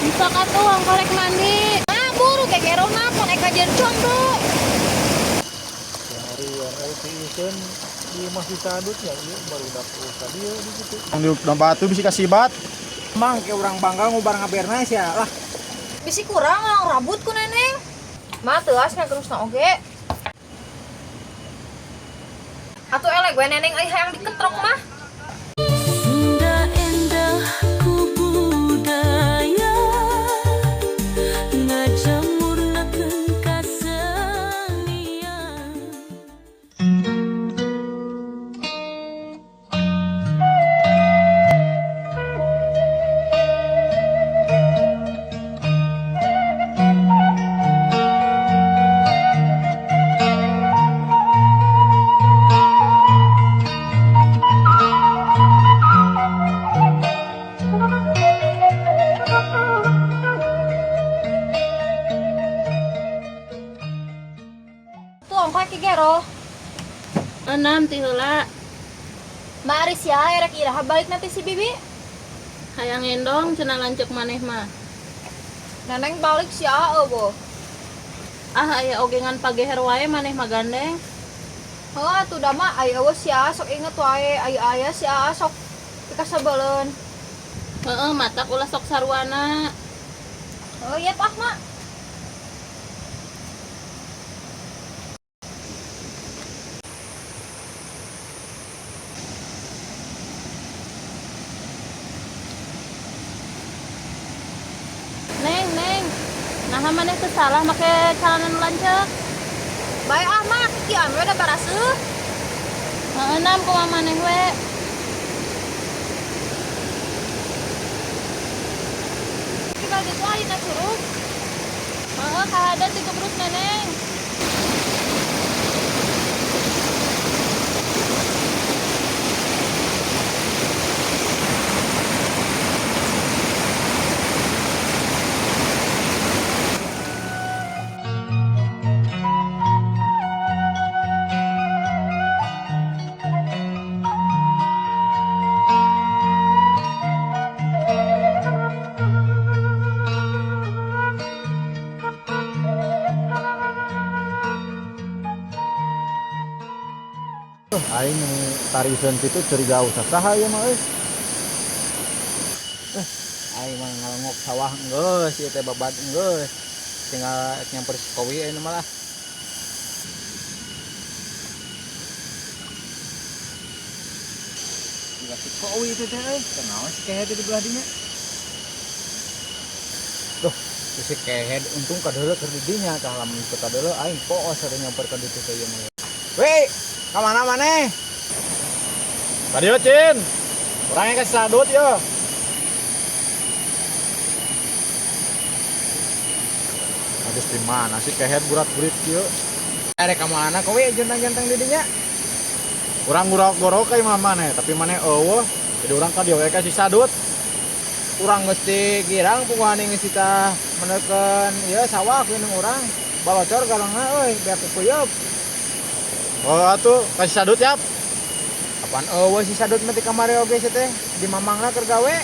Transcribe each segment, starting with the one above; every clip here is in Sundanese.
Bisa katuh ongko rek mandi. Ah, buru gegerona pon eka jeung condo. Hari si Isun ieu masih sadut ya, ieu barudak usah dieu di situ. Di batu bisi kasibat. Mang ke urang bangga ngubar ngaberna sia lah. Bisi kurang lang rabut ku neneng. Ma teuas ngagerusna oge. Atuh elek gue neneng euy hayang diketrok mah. Sunda endah ku budaya ngajamurnakeun kasenian. Tuh ongko ki gero. Enam ti heula. Ma aris ya erek iraha balik nanti si bibi. Hayang endong cenah lanceuk maneh mah. Neneng balik si eueuh. Ah aya oge ngan pageher wae maneh mah gandeng. Heuh atuh da mah aya eueuh si Aa sok inget wae aya aya si Aa sok pikasebeleun. Heeh, matak ulah sok sarwana. Heuh ieu ah mak. Neng, neng. Naha maneh teu salah make calana nu lanceuk. Bae ah mak kikian we da baraseuh. Heeh, nam kumaha maneh we. Tinggal gitu ayeuna curug. Heeh, kahada ti gebrus neneng. Aing tariseun kitu curiga usah saha ieu mah euy. Aing mah ngalongok sawah geus ieu teh babad geus. Tinggal nyamper si kowi ayeuna mah lah. Juga si kowi itu teh euy, kunaon si kehed di belah dinya. Duh, si kehed untung kadeuleu keur di dinya tah lamun teu kadeuleu aing poos atuh nyamper ka ditu teh ieu mah. Weh, ka mana maneh? Ka dieu Cin. Urangnya kasih sadut yo. Habis di mana sih kehed burat-burit kieu? Arek ka mana kowe jentang-jentang di dinya? Urang gurok-gorok ka imah maneh, tapi maneh eueuh. Jadi urang ka dieu we kasih sadut. Urang geus di girang puguhan geus ditah menekeun ieu sawah kuning urang. Balocor galangna euy, beak pupuyeup. Oh atuh kasih sadut yap. Kapan eueuh si sadut mah ti kamari oge sia teh di mamangna keur gawe.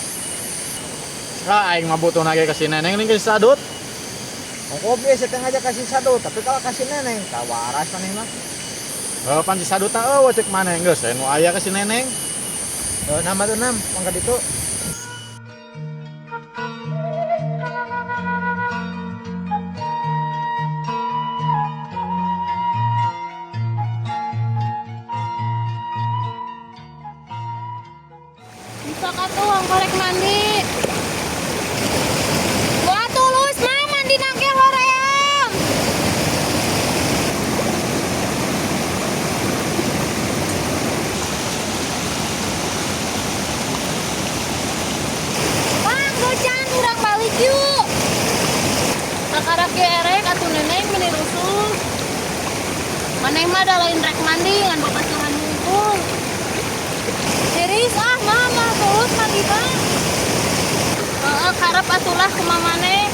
Ah aing mah butuhna ge ka si neneng nih kasih sadut. Ongkoh ge sia teh ngajak ka si sadut, tapi kalau ka si neneng tah waras maneh mah. Heuh pan si sadut tah eueuh cek maneh geus we nu aya ka si neneng. Heuh nam atuh nam, mangga ditu. Bisa katuh ongko rek mandi. Wah tulus mah mandi nangke hoream. Mang, gocan urang balik yuk. Kakarak ge erek atuh neneng meni rusuh. Maneh mah da lain rek mandi ngan babaturan hungkul. Serius ah mama tulus mandi mah. Heeh, karep atulah kumaha maneh.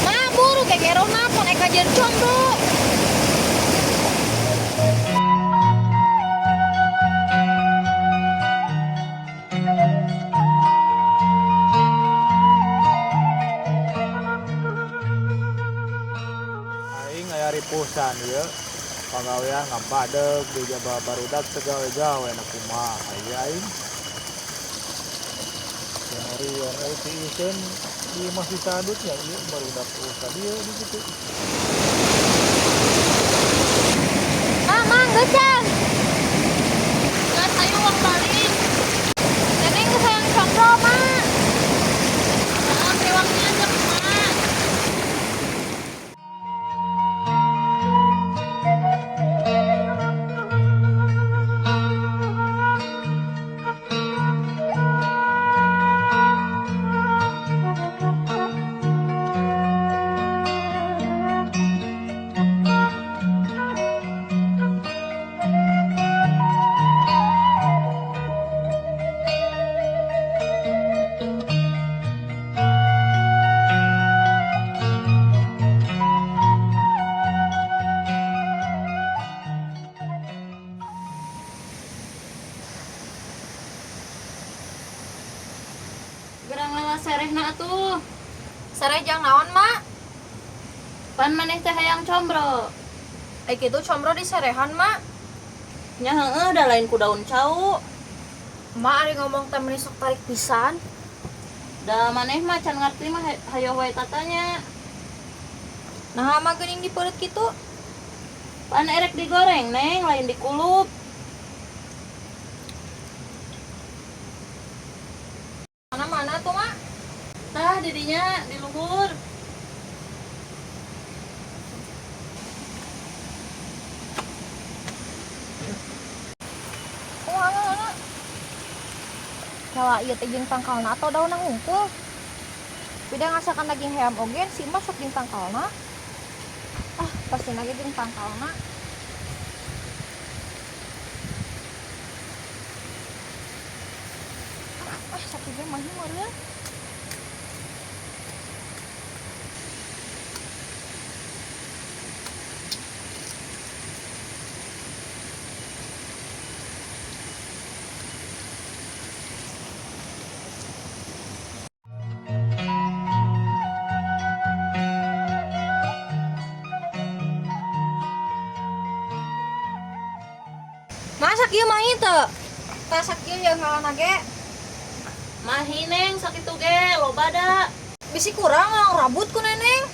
Ma buru gegerona pon eka jeung condo. Pisan ieu pagawean ngabadeg di jaba barudak teu gawe-gawe na kumaha ieu aing. Senior euy si Iseun ieu mah si Sadut nya ieu barudak usaha dieu di situ. Mang, mang, geucan. Geus hayu uang balik. Neneng geus hayang combro, Mak. Heeh, rewangnya aja kumaha. Gerang lewas serehna atuh. Sereh jang naon, Mak? Pan maneh teh hayang combro. Ai kitu combro di serehan, Mak. Nya heueuh da lain ku daun cau. Mak ari ngomong teh meuni sok tarik pisan. Da maneh mah can ngarti mah hayoh wae tatanya. Nah, mah geuning dipeureut kitu. Pan erek digoreng, Neng, lain dikulup. Mana-mana tuh, Mak? Tah didinya di luhur. Kumaha mana? Kala ieu teh jeung tangkalna atau daunna hungkul. Beda ngasakan daging hayam oge si emak sok jeung tangkalna. Ah, pasti lagi jeung tangkalna. Ah, sakieu ge mah meureun. Masak ieu mah teu? Tah sakieu ya ngalana ge. Mahi, Neng, sakitu ge loba da. Bisi kurang lang rabut ku Neneng.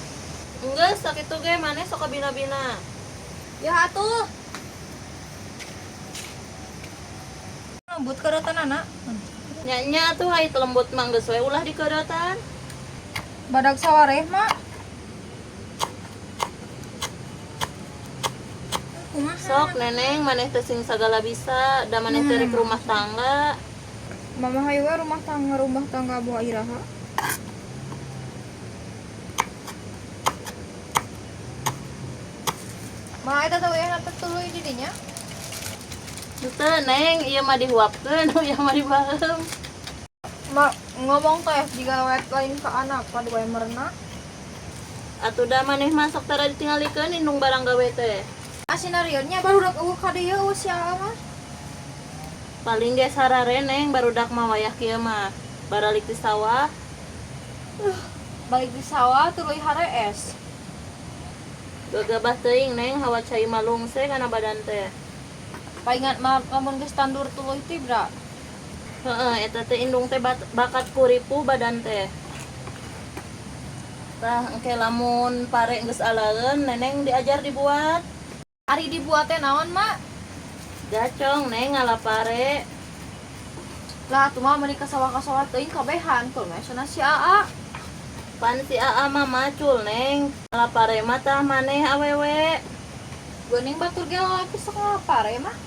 Enggeus sakitu ge maneh sok kabina-bina. Ya atuh. Lembut keuretanana. Nya nya atuh ai lembut mah geus we ulah dikeuretan. Badag sawareh, Mak. Kumaha? Sok Neneng maneh teh sing sagala bisa, da maneh teh rek rumah tangga. Mama hayu we rumah tangga buah iraha. Ma eta teh we teh tuluy di dinya. Henteu Neng, ieu mah dihuapkeun, ieu mah dibaeum. Ma ngomong teh jiga we lain ka anak padu wae merenah. Atuh da maneh mah sok tara ditingalikeun indung barang gawe teh. Asinarionnya barudak eueuh ka dieu eueuh sia mah. Paling ge sarare Neng barudak mah wayah kieu mah. Baralik di sawah. Balik di sawah tuluy harees. Gagabah teuing Neng hawa cai malungse kana badan teh. Paingat mah lamun geus tandur tuluy tibra. Heeh, eta teh indung teh bakat kuripu badan teh. Tah engke lamun pare geus alaeun Neneng diajar dibuat. Ari dibuat teh naon, Mak? Gacong Neng ngala pare. Lah atuh mah meuni ka sawah-ka sawah teuing kabehan kumaha cenah si Aa. Pan si Aa mah macul Neng. Ngala pare mah tah maneh awewe. Geuning batur ge lalaki sok ngala pare mah.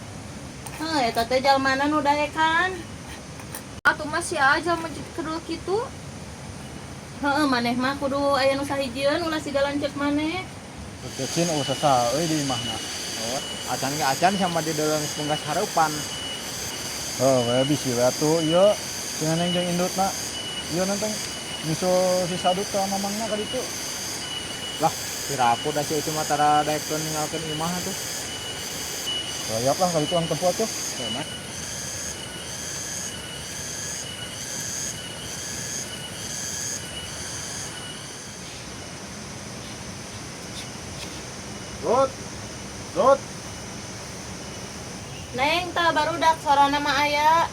Heuh, eta teh jalmana nu daekan. Atuh mah si Aa jalma kedul kitu. Heeh, maneh mah kudu aya nu sahijieun ulah siga lanceuk maneh. Kecin eueuh saha euy di imahna. Oh, acan ge acan sama di dalam punggas hareupan. Heuh, we bisi we atuh ieu si Neneng jeung indutna. Ieu nanteng nyusul si Sadut ka mamangna ka ditu. Lah, piraku da si Ucu mah tara daekeun ninggalkeun imah atuh. Layap lah ka ditu ang tempo atuh. Heuh, mah. Rut. Dut. Neng, tah barudak sorana mah aya.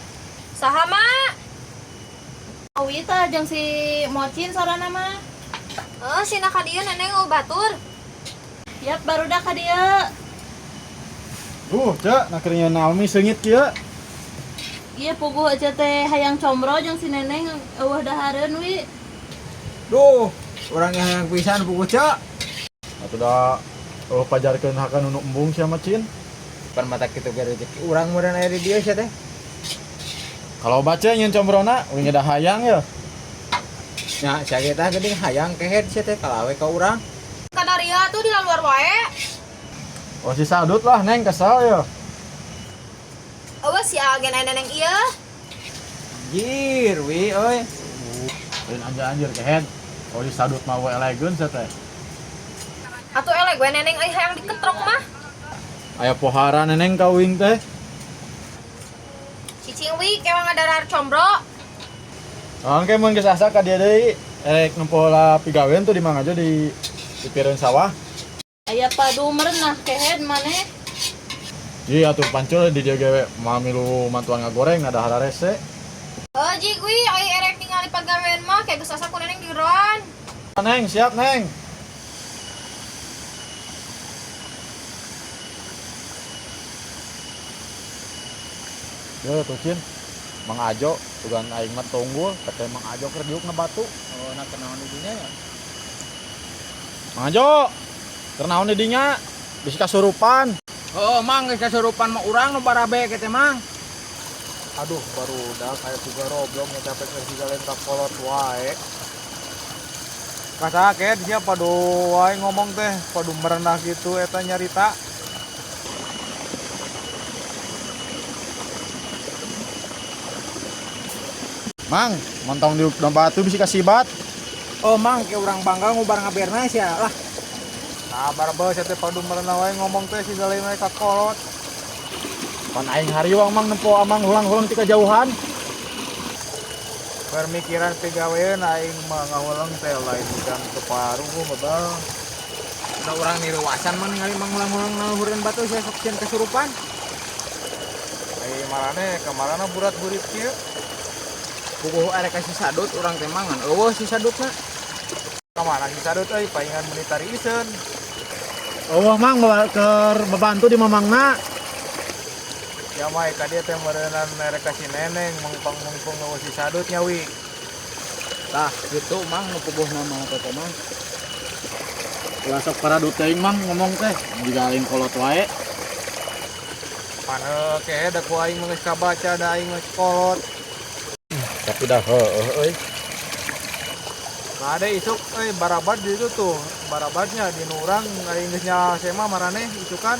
Saha, Mak? Awi tah jeung si Mocin sorana mah. Eh, sina ka dieu Neneng eueuh batur. Yap, barudak ka dieu. Duh, Cek, nah keur naon seungit kieu. Ieu puguh aja teh hayang combro jeung si Neneng eueuh dahareun wi. Duh, urang hayang pisan puguh Cek. Atuh da oh pajarkeun hakan nu embung sia mah Cin. Pan mata kitu ge rezeki urang meureun aya di dieu sia teh. Kalau baca nyeun combrona, uing da hayang ya. Nya sia ge tah geuning hayang kehed sia teh kalawe ka urang. Kadaria tuh di luar wae. Oh si Sadut lah Neng kesel ya. Eueuh si agen aya Neneng ieu. Anjir, wi euy. Lain anjir-anjir kehed. Oh si Sadut mah we elegeun sia teh. Atuh eleh gue Neneng euy hayang diketrok mah. Aya pohara Neneng ka uing teh. Cicing wi kewa ngadarar combro. Angke mun geus asa ka dieu deui, erek nempo lah pigawean tuh di Mang Ajo di pireun sawah. Aya padu merenah kehed maneh. Iya atuh pancul di dieu ge mah milu mantuan ngagoreng ada hararese. Eh, jig wi ai erek ningali pagawean mah kayak geus asa ku Neneng digeroan. Neng, siap Neng. Yo tuh Cin, Mang Ajo, tugan aing mah tunggul, kata Mang Ajo keur diuk na batu. Oh, nak kenaon di dinya ya? Mang Ajo, keur naon di dinya? Bisi kasurupan. Oh, Mang geus kasurupan mah urang nu barabe ke teh Mang. Aduh, barudak kayak juga roblong ya capek keur siga lain kolot wae. Kasaha kehed sia padu wae ngomong teh, padu merenah gitu eta nyarita. Mang, montong diuk na batu bisi kasibat. Oh, Mang, ke urang bangga ngubar ngaberna sia lah. Nah, barabel sia teh padu merenah wae ngomong teh siga lain wae ka kolot. Pan aing hariwang Mang nempo amang hulang-hulang ti kajauhan. Permikiran pigawean aing mah ngahuleng teh lain bidang teparuh bebal. Da urang niruasan mah ningali Mang ulang-ulang ngaluhureun batu sia sok sieun kasurupan. Ai marane kamarana burat burit kieu. Puguh arek ka si Sadut urang teh Mang ngan eueuh si Sadutna. Kamana si Sadut euy paingan meuli tariiseun. Oh Mang keur bebantu di mamangna. Ya mah ka dieu teh meureunan erek ka si Neneng mengpang-mengpung eueuh si Sadut nya wi. Tah, gitu Mang nu puguhna mah teh Mang. Ulah sok paradut teuing Mang ngomong teh, jiga lain kolot wae. Pan kehe da ku aing mah geus kabaca da aing geus kolot. Tapi dah heueuh euy. Nah, ada isuk euy barabat di itu tuh. Barabatnya di nu urang aing geus nya sema maraneh isukan.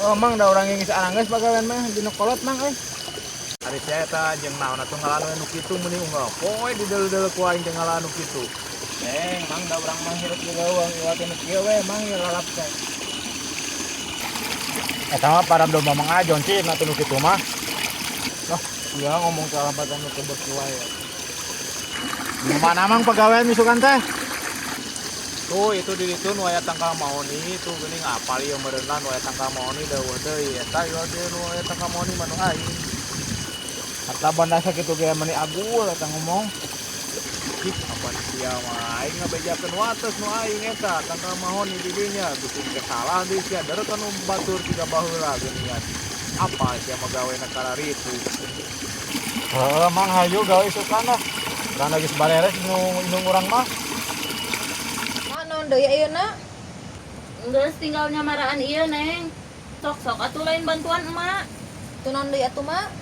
Oh, Mang da urang geus aranggeus pagawean mah dina kolot Mang euy. Ari sia eta jeung naon atuh ngalaan nu kitu meuni unggal poe dideul-deul ku aing jeung ngalaan nu kitu. Neng, Mang da urang mah hirup juga uang iwat nu kieu we Mang ya lalap teh. Eta mah para domba Mang Ajon Cin atuh nu kitu mah. Loh, iya ngomong salah badan nu kebet wae. Di mana Mang pagawean misukan teh? Tuh itu di ditu nu aya tangkal mahoni tuh geuning apal ieu meureunna nu aya tangkal mahoni deueuh deui eta ieu ge nu aya tangkal mahoni mah nu aing. Harta banda sakitu ge meuni agul eta ngomong. Ih, apa sia mah aing ngabejakeun wates nu aing eta tangkal mahoni di dinya bisi salah deui sia deureut anu batur tiga baheula geuningan. Apa sia mah gawena kararitu. Heuh Mang hayu gawe isukan lah. Urang geus bareres nu indung urang mah. Mak naon deui ayeuna? Geus tinggal nyamaraan ieu Neng. Sok-sok atuh lain bantuan emak. Tuh naon deui atuh mak?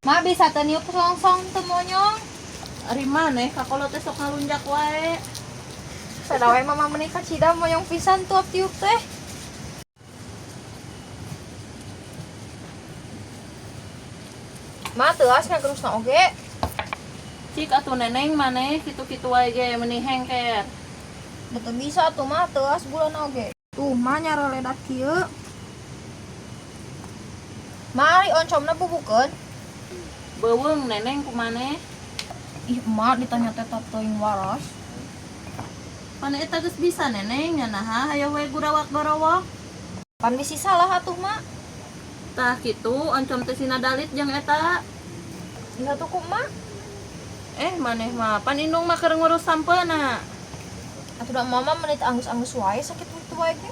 Mak bisa teu niup songsong teu monyong. Ari maneh kakolot teh sok ngalunjak wae. Sada we mama meuni kacida monyong pisan tuap tiup teh. Ma teuas ngagerusna oge. Cik atuh Neneng maneh kitu-kitu wae ge meuni hengker. Da teu bisa atuh mah teuas gulana oge. Tuh mah nyareledak kieu. Ma ari oncomna bubukeun. Beuweung Neneng ku maneh. Ih emak ditanya teh teuing waras. Pan eta geus bisa Neneng nya naha hayo we gurawak-garawak. Pan bisi salah atuh, Mak. Tah kitu oncom teh sina dalit jeung eta. Ieu tuh ku Mak. Eh maneh mah pan indung mah keur ngurus sampeuna. Atuh da mama menit anggus-anggus wae sakit waktu wae ge.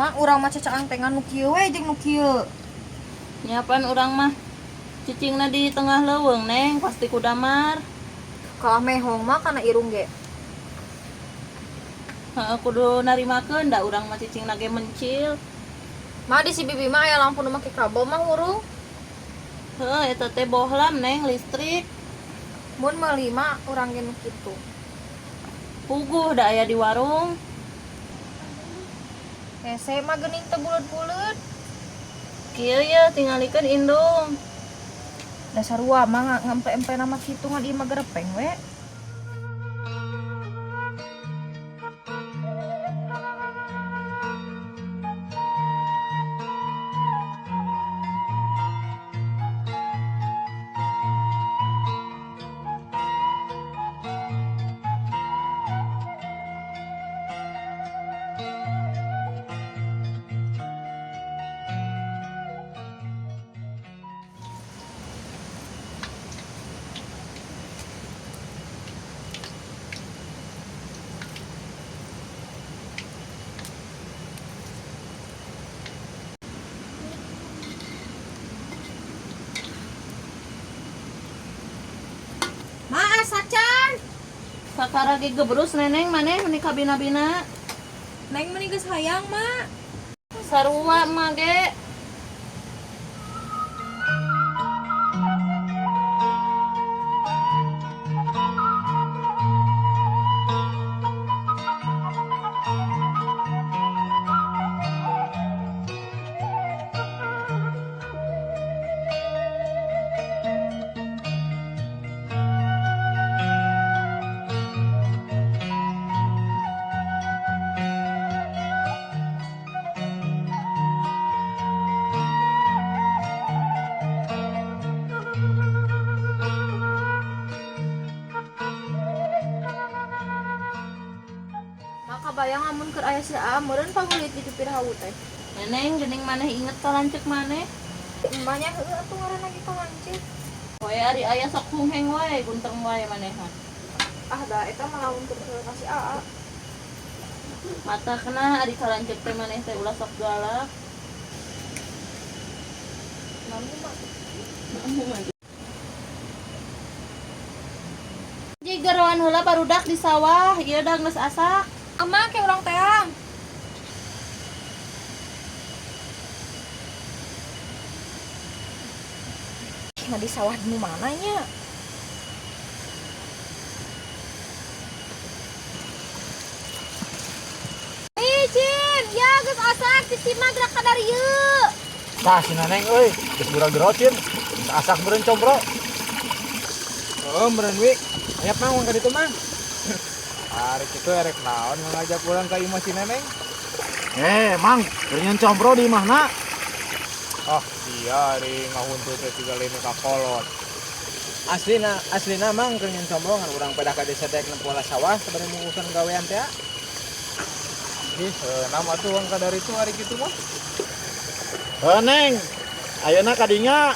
Mak, urang mah cecakang teh ngan nu kieu we jeung nu kieu. Nya pan urang mah cicingna di tengah leuweung Neng pasti kudamar. Kalah mehong mah kana irung ge. Heeh kudu narimakeun da urang mah cicingna ge mencil. Mak di si bibi mah aya lampu nu make kabel mah hurung. Heeh eta teh bohlam Neng listrik. Mun meuli mah urang ge nu kitu. Puguh da aya di warung. Hese mah geuning teu buleud-buleud. Kieu ye tingalikeun indung. Dasar sarua mah ngempe-empe nama kitu ngan ieu mah gerepeng we. Ma asacan. Kakara ge gebrus Neneng maneh meni kabina-bina. Neng meni geus hayang, Mak. Sarua mah ge. Maka bayang amun keur aya si Aa meureun pamulit di pipir hawu teh. Neneng geuning maneh inget ka lanceuk maneh. Emaknya heueuh atuh ngaranna ge ka lanceuk. Poe ari aya sok hungheng wae gunteng wae maneh mah. Ah da eta mah lamun keur ka si Aa. Mata kena ari ka lanceuk teh maneh teh ulah sok galak. Namun mah Jigeroan heula barudak di sawah, ieu da geus asak. Emak ke urang teang. Nah di sawah di mana nya? Ih, Cin, ya geus asak cicing mah gerak ka darieu. Tah si Neneng euy, geus gura-gero cin. Geus asak meureun combro. Oh, meureun wi. Aya mang ka ditu mang. Ari kitu erek naon ngajak urang ka imah si Neneng? Eh, Mang, keur nyeun combro di imahna. Ah, sia ari ngahuntu teh siga lain ka kolot. Aslina, aslina mang keur nyeun combro ngan urang pedah ka desa dek nempo lah sawah sabari ngurusan gawean teh. Ih, nama tuh urang ka dari itu ari kitu mah. Heuh, Neng. Ayeuna ka dinya.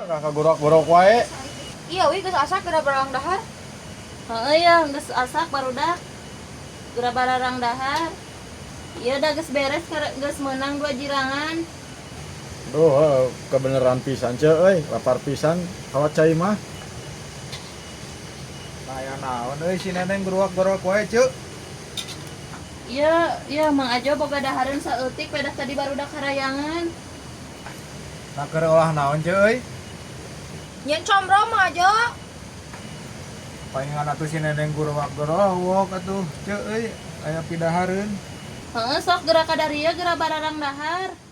Kakak gorok-gorok wae. Iya, wi geus asak geura barang dahar. Heeh ya, geus asak barudak. Geura bararang dahar. Ieu da geus beres geus meunang 2 jirangan. Duh, heuh, kebeneran pisan ceu euy, lapar pisan hawa cai mah. Nah, ya naon euy si Neneng geruak-geruak wae, Ceu. Iya, iya Mang Ajo boga dahareun saeutik pedah tadi barudak karayangan. Nah keur olah naon ceu euy? Nyen combro Mang Ajo. Palingan atuh si Neneng gurowak-gorowok atuh ceu euy aya pidahareun. Heeh, sok geura ka darieu geura bararang dahar.